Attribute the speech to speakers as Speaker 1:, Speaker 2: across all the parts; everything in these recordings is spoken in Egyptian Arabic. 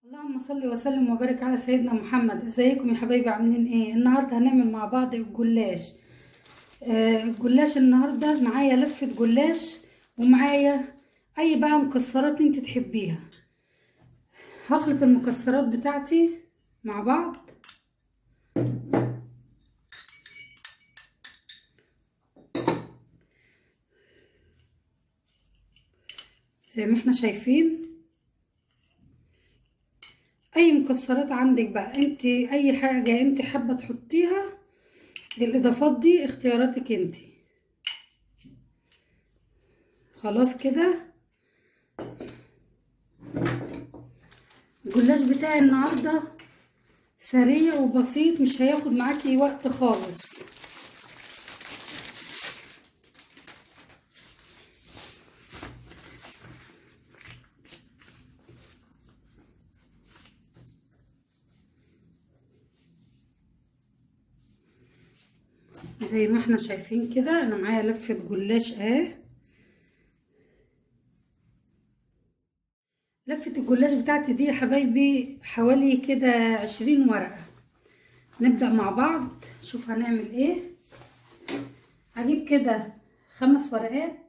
Speaker 1: اللهم صل وسلم وبارك على سيدنا محمد. ازيكم يا حبايبي؟ عاملين ايه؟ النهارده هنعمل مع بعض الجلاش. الجلاش النهارده معايا لفه جلاش، ومعايا اي بقى مكسرات انت تحبيها. هخلط المكسرات بتاعتي مع بعض. زي ما احنا شايفين اي مكسرات عندك بقى انت، اي حاجة انت حابة تحطيها، الاضافات دي اختياراتك انت. خلاص كده الجلاش بتاعي النهارده سريع وبسيط، مش هياخد معاكي وقت خالص. زي ما احنا شايفين كده انا معايا لفة جلاش اهي. لفة الجلاش بتاعتي دي يا حبايبي حوالي كده 20 ورقة. نبدأ مع بعض شوف هنعمل ايه. هجيب كده 5 ورقات.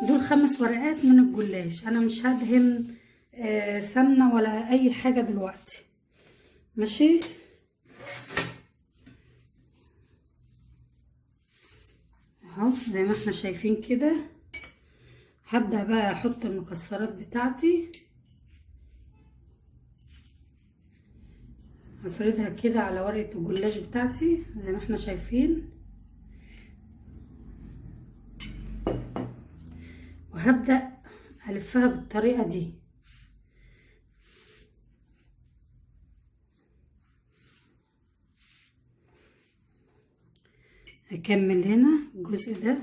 Speaker 1: دول 5 ورقات من الجلاش. انا مش هدهن سمنه ولا اي حاجة دلوقتي، ماشي؟ اهو زي ما احنا شايفين كده. هبدا بقى احط المكسرات بتاعتي، هفردها كده على ورقة الجلاش بتاعتي زي ما احنا شايفين، وهبدأ ألفها بالطريقة دي. هكمل هنا الجزء ده،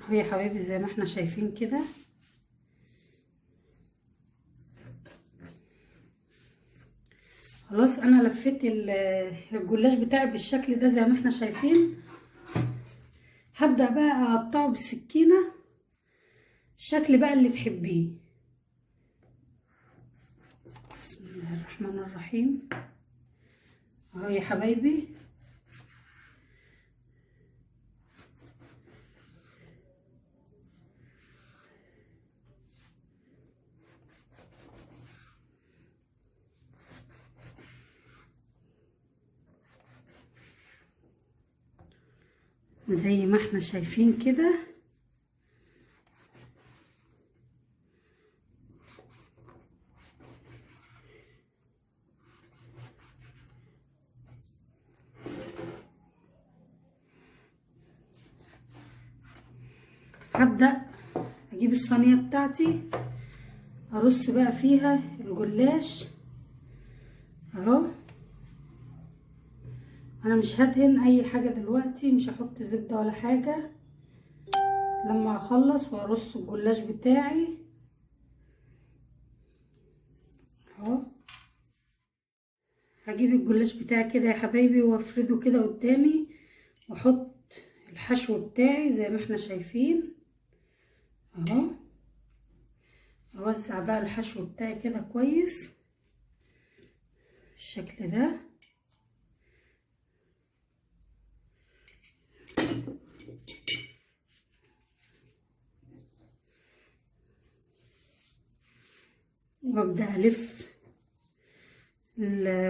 Speaker 1: اهو يا حبايبي زي ما احنا شايفين كده. خلاص انا لفيت الجلاش بتاعي بالشكل ده زي ما احنا شايفين. هبدأ بقى اقطعه بالسكينة الشكل بقى اللي تحبيه. بسم الله الرحمن الرحيم. اهو يا حبايبي زي ما احنا شايفين كده. هبدأ اجيب الصينية بتاعتي، ارص بقى فيها الجلاش اهو. انا مش هدهن اي حاجة دلوقتي، مش هحط زبدة ولا حاجة. لما اخلص وارص الجلاش بتاعي اهو، هجيب الجلاش بتاعي كده يا حبايبي وافرده كده قدامي، واحط الحشو بتاعي زي ما احنا شايفين اهو. اوزع بقى الحشو بتاعي كده كويس بالشكل ده. وابدا الف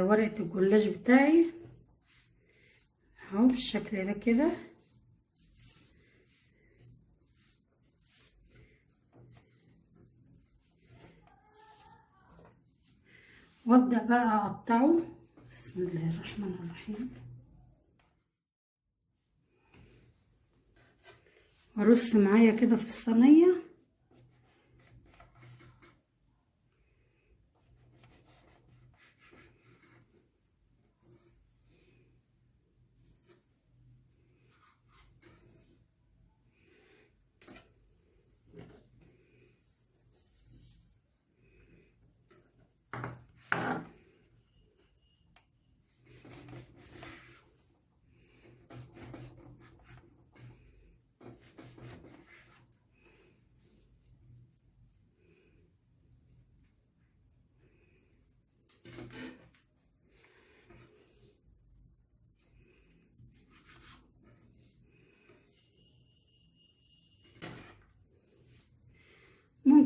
Speaker 1: ورقة الجلاش بتاعي اهو بالشكل ده كده. وابدا بقى اقطعه. بسم الله الرحمن الرحيم. وارص معايا كده في الصينية.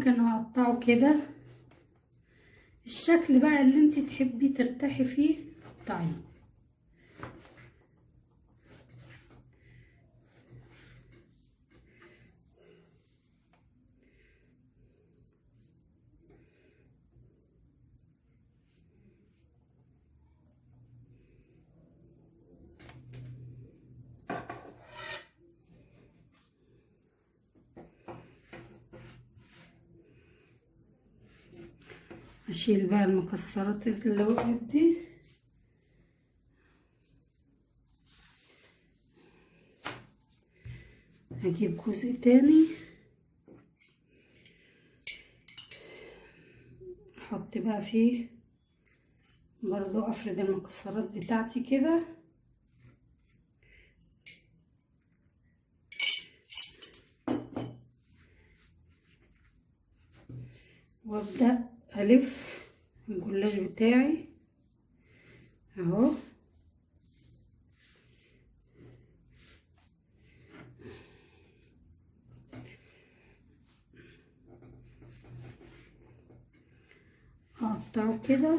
Speaker 1: ممكن اقطعه كده. الشكل بقى اللي انت تحبي ترتاحي فيه قطعية. اشيل بقى المكسرات اللي وقعت دي. هجيب جزء تاني، احط بقى فيه برضو، افرد المكسرات بتاعتي كده. وابدأ الف الجلاش بتاعي اهو. اقطعه كده.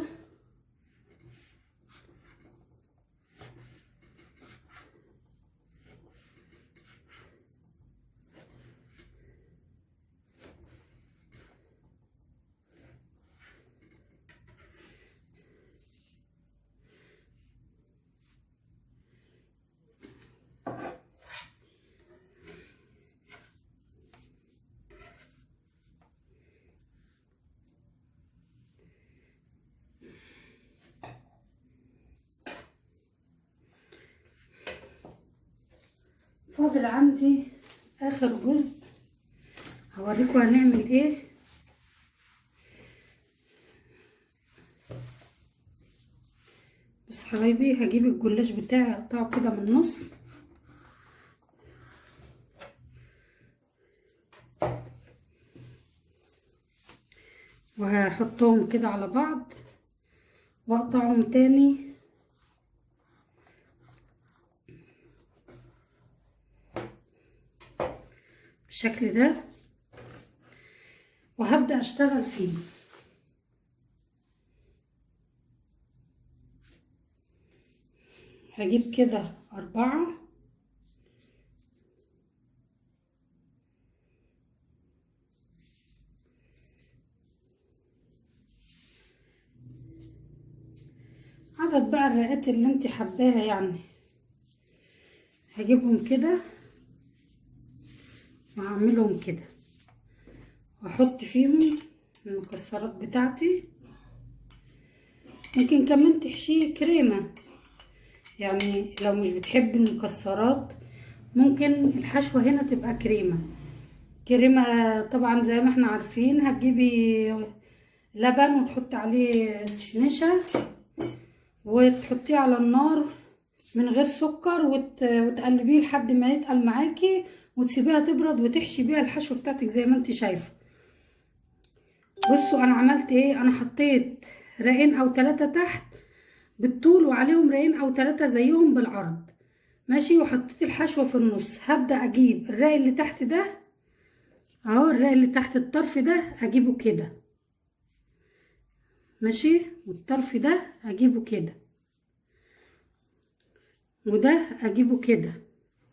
Speaker 1: فاضل عندي اخر جزء هوريكم هنعمل ايه. بص حبايبي، هجيب الجلاش بتاعي اقطعه كده من النص. وهحطهم كده على بعض واقطعهم تاني. بالشكل ده، وهبدأ اشتغل فيه. هجيب كده 4، عدد بقى الرقات اللي انت حباها يعني. هجيبهم كده وهعملهم كده، واحط فيهم المكسرات بتاعتي. ممكن كمان تحشيه كريمة، يعني لو مش بتحب المكسرات ممكن الحشوة هنا تبقى كريمة. كريمة طبعا زي ما احنا عارفين، هتجيبي لبن وتحطي عليه نشا وتحطيه على النار من غير سكر، وتقلبيه لحد ما يتقل معاكي، وتسيبيها تبرد وتحشي بيها الحشو بتاعتك زي ما انت شايفه. بصوا انا عملت ايه، انا حطيت رقين او 3 تحت بالطول وعليهم رقين او 3 زيهم بالعرض، ماشي، وحطيت الحشوه في النص. هبدا اجيب الرق اللي تحت ده اهو، الرق اللي تحت الطرف ده اجيبه كده، ماشي، والطرف ده اجيبه كده، وده اجيبه كده،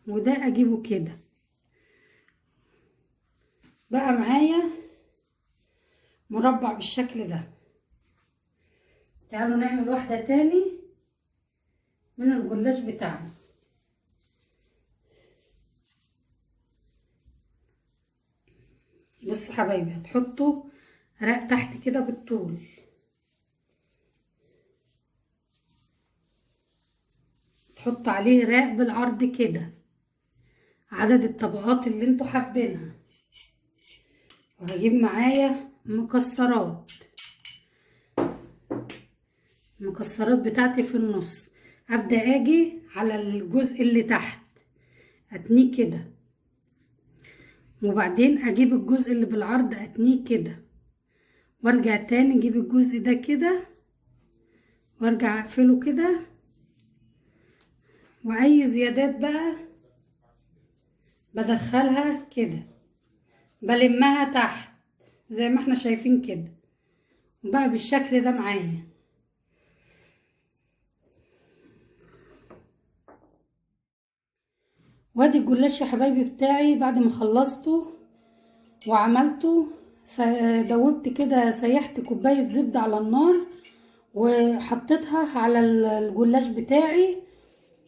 Speaker 1: وده اجيبه كده. بقى معايا مربع بالشكل ده. تعالوا نعمل واحدة تاني من الجلاش بتاعنا. بصوا حبايبي، هتحطوا رق تحت كده بالطول، تحطوا عليه رق بالعرض كده، عدد الطبقات اللي انتوا حابينها. وهجيب معايا مكسرات، المكسرات بتاعتي في النص. ابدا اجي على الجزء اللي تحت اتنيه كده، وبعدين اجيب الجزء اللي بالعرض اتنيه كده، وارجع تاني اجيب الجزء ده كده وارجع اقفله كده. واي زيادات بقى بدخلها كده، بلمها تحت زي ما احنا شايفين كده، بقى بالشكل ده معايا. وادي الجلاش يا حبايبي بتاعي بعد ما خلصته وعملته، دوبت كده، سيحت كوباية زبدة على النار وحطيتها على الجلاش بتاعي،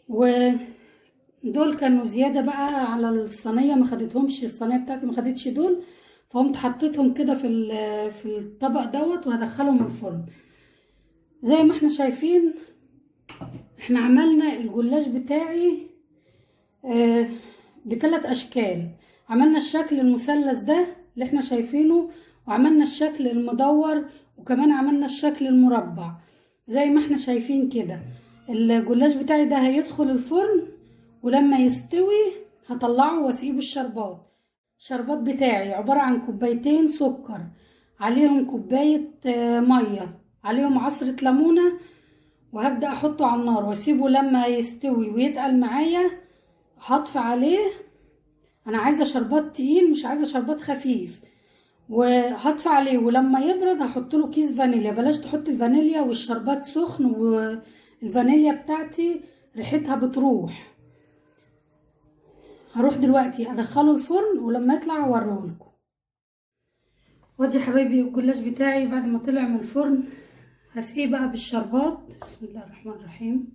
Speaker 1: ودول كانوا زيادة بقى على الصينية، ما خدتهمش الصينية بتاعتي، ما خدتش دول، فقمت حطيتهم كده في الطبق دوت وهدخلهم الفرن. زي ما احنا شايفين احنا عملنا الجلاش بتاعي بثلاث اشكال. عملنا الشكل المثلث ده اللي احنا شايفينه، وعملنا الشكل المدور، وكمان عملنا الشكل المربع. زي ما احنا شايفين كده الجلاش بتاعي ده هيدخل الفرن، ولما يستوي هطلعه واسيبه الشربات. الشربات بتاعي عبارة عن كوبايتين سكر، عليهم كوباية مية، عليهم عصرة ليمونة، وهبدأ احطه على النار واسيبه لما يستوي ويتقل معايا. هطفي عليه، انا عايزة شربات تقيل مش عايزة شربات خفيف، وهطفي عليه. ولما يبرد هحط له كيس فانيليا. بلاش تحط الفانيليا والشربات سخن، والفانيليا بتاعتي ريحتها بتروح. هروح دلوقتي ادخله الفرن ولما يطلع اوريهولكم. وادي حبايبي الجلاش بتاعي بعد ما طلع من الفرن، هسقيه بقى بالشربات. بسم الله الرحمن الرحيم.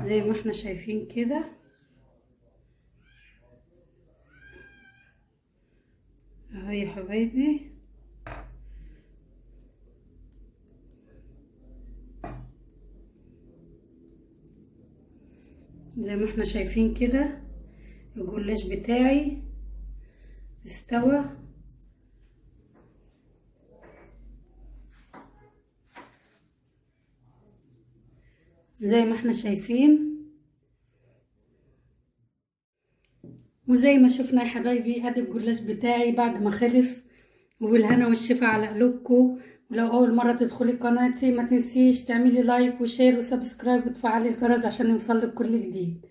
Speaker 1: زي ما احنا شايفين كده اهو يا حبايبي. زي ما احنا شايفين كده الجلاش بتاعي استوى. زي ما احنا شايفين وزي ما شفنا يا حبايبي، ادي الجلاش بتاعي بعد ما خلص. وبالهنا والشفا على قلوبكم. ولو اول مره تدخلي قناتي ما تنسيش تعملي like و share و subscribe وتفعلي الجرس عشان يوصلك كل جديد.